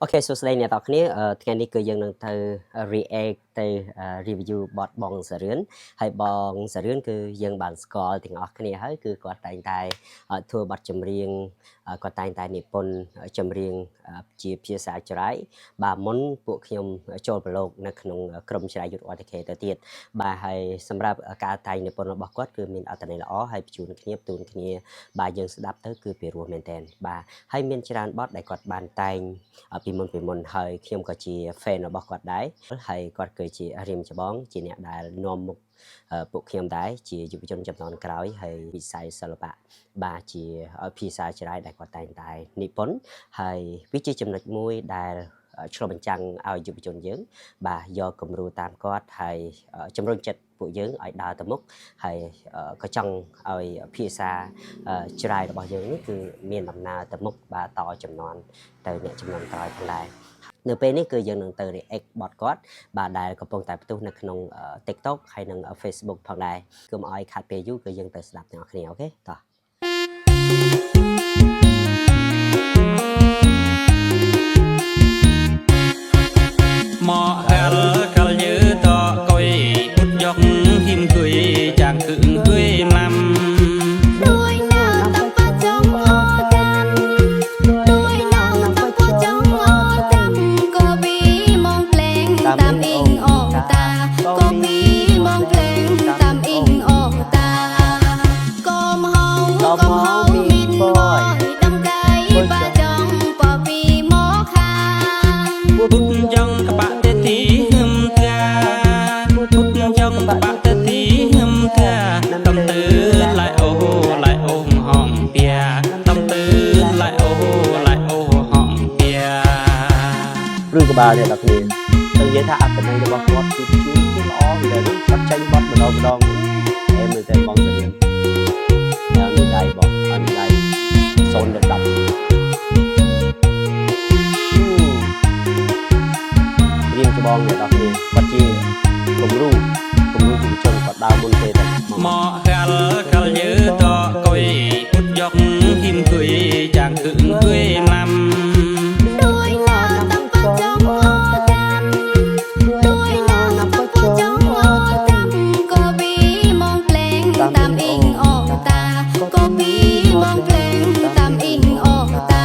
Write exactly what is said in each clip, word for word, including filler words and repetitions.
Ok, sŭ sle neh tŏ kơ anai, ơ, tơngan anai kơ yang nang tơ, ơ, react tơ, ơ, review bŏt ƀong Sa Rưn. Hai ƀong Sa Rưn kơ yang ƀan skol tơngan anai hơi kơ kuat tang tai, ơ, thua bŏt čơmriêng, ơ, kuat tang tai Nipon, ơ, čơmriêng, ơ, či phia sa Jrai. Ƀa mŭn pŭ kơ ñum, ơ, čol blok nă kơ nung, ơ, krŭm Jrai yut ua tơ khe tơ tiet. Ƀa hai samrap, ơ, kuat tang Nipon ƀah kuat kơ min ăt tơ anai lơ ôh, hai pơčun kơ ñiăp tun kơ ñiăp. Ƀa yang sơdap tơ kơ pơruh mơ̆n ten. Ƀa hai min črăn ƀŏt đai kuat ƀan tang Ơ, pơmŭn pơmŭn hai kơ ñum kơ či fan ƀah kuat đai. Hai kuat kơ či rĭm čơƀong, či nă đai nôm mŭk, ơ, pŭ kơ ñum đai, či yŭ pơčun čăm non krao, hai ƀi sai sa lơ pă. Ƀa či, ơ, phia sa Jrai đai kuat tang tai Nipon, hai ƀi či čăm năč mui đai, ơ, črăn ƀan čang ao yŭ pơčun yang, ƀa yua kơ mru tam kuat, hai, ơ, čăm run čet pŭ yang, ơi đa tơ mŭk, hai, ơ, kơ čang ơi phia sa, ơ, Jrai ƀah yang anai kơ min lăm na tơ mŭk ƀa tŏ čăm non, tơ nă čăm non krao phung đai. Nă pơ anai kơ yang nang tơ react ƀŏt kuat, ƀa đai kơ pŏng tai pơtuh nă kơ nung, ơ, TikTok, hai nung, ơ, Facebook phung đai. Kơ mă ơi khăt pơ yŭ kơ yang tơ sơdap nă kơ anai, ok? Tŏ. Mŏ hăl kăl yơ tŏ kôi, ŭt jŏk him tui, čang kư̆ng tui mlam. Đôi nao tăm pă čong ôh tăm. Đôi nao tăm pă čong ôh tăm. Kơ ƀi mong pleng tăm ing ôh ta. Kơ ƀi mong pleng tăm ing ôh ta. Kơ mơhâo, kơ mơhâo min ƀơi, đăm kai ƀa čong pơ ƀi mŏ kha. Pŭt jŏng kơ pă tơ ti hưm tha. Pŭt jŏng kơ pă tơ ti hưm tha. Tăm tơ lai ôh, lai ôh hŏng pia. Tăm tơ lai ôh, lai ôh hŏng pia. Rư kơ ƀa neh tŏ kơ anai. Tơng yơ tha ăt tơnăng yơ ƀah kuat kơ ču kơ lơ ôh, yơ rư kuat čanh ƀŏt mơdong mơdong. Em nơ tơ ƀong Sa Rưn. Yơ nơ đai ƀŏt, ơ, nơ đai. Son đơ̆t đăp. Hmm. Rĭm čơƀong neh tŏ kơ anai. Kuat či. Kơ mru. Kơ mru či čong kuat đa mŭn tê tăm. Mŏ hăl kăl yơ tŏ kôi. Ŭt jŏk him tui, čang kư̆ng tui mlam. Đôi nao tăm pă čong ôh tăm. Đôi nao tăm pă čong ôh tăm. Kơ ƀi mong pleng tăm ing ôh ta. Kơ ƀi mong pleng tăm ing ôh ta.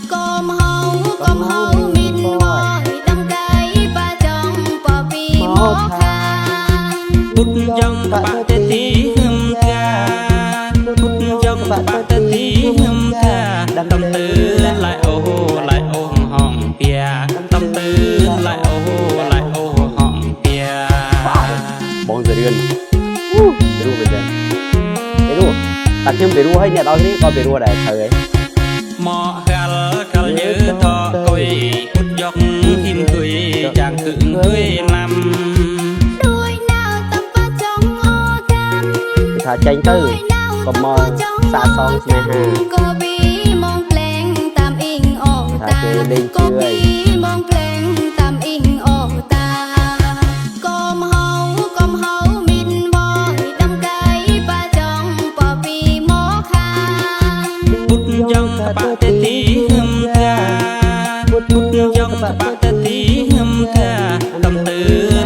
Kơ mơhâo, kơ mơhâo min ƀơi, đăm kai ƀa čong pơ ƀi mŏ kha. Pŭt jŏng kơ pă tơ ti hưm tha. Pŭt jŏng kơ pă tơ ti hưm tha. Tăm tơ lai ôh, lai ôh hŏng pia. Tăm tơ lai ôh, lai ôh hŏng pia. Ƀong Sa Rưn. Uh, pơruh mơ̆n ten. Pơruh. Tơdah kơ pơruh hơi neh tŏ kơ anai, kơ pơruh đai thơ hơi. Mŏ hăl kăl yơ tŏ kôi, ŭt jŏk him tui, čang kư̆ng tui mlam. Đôi nao tăm pă čong ôh tăm. Tha čanh tơ, kơ mong sa song sne ha. Kơ ƀi mong pleng tăm ing ôh ta. Tha čê đêng kơ ƀi mong pleng tăm ing ôh ta. Kơ mơhâo, kơ mơhâo min ƀơi, đăm kai ƀa čong pơ ƀi mŏ kha. Pŭt jŏng kơ pă tơ ti hưm tha. Pŭt jŏng kơ pă tơ ti hưm tha. Tăm tơ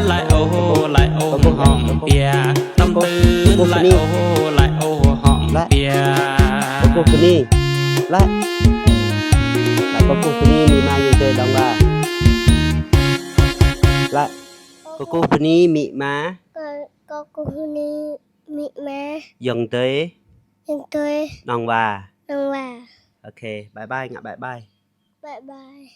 lai ôh, lai ôh hŏng pia. Tăm tơ lai ôh, lai ôh hŏng pia. Kơkuh bơni. Lă. Lă kơkuh bơni amĭ ama ayŏng adơi đơ̆ng wa. Lă. Kơkuh bơni amĭ ama. Kơ-, kơkuh bơni amĭ ama. Ayŏng adơi. Ayŏng adơi. Đơ̆ng wa. Đơ̆ng wa. Ok, bye bye, ngă bye bye. Bye bye.